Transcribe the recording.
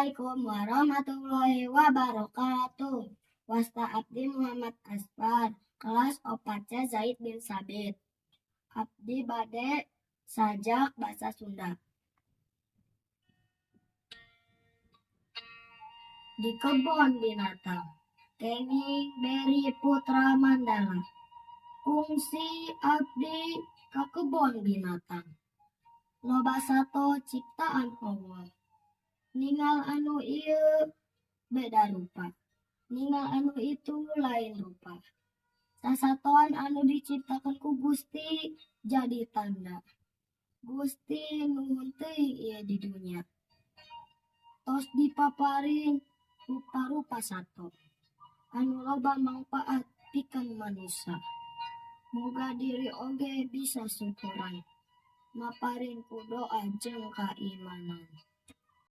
Assalamualaikum warahmatullahi wabarakatuh. Wasta abdi Muhammad Asfar, kelas 4C Zaid bin Sabit. Abdi bade sajak basa Sunda. Di kebon binatang, kenging Beri Putra Mandala. Kungsi abdi ka kebon binatang. Loba sato ciptaan Allah. Ningal anu ieu beda rupa, ningal anu itu lain rupa. Sasatoan anu diciptakeun ku Gusti jadi tanda. Gusti nuhun teuing ieu di dunya. Tos dipaparin rupa-rupa sato anu loba mangpaat pikeun manusa. Muga diri oge bisa syukuran maparin ku doa jeung kaimanan.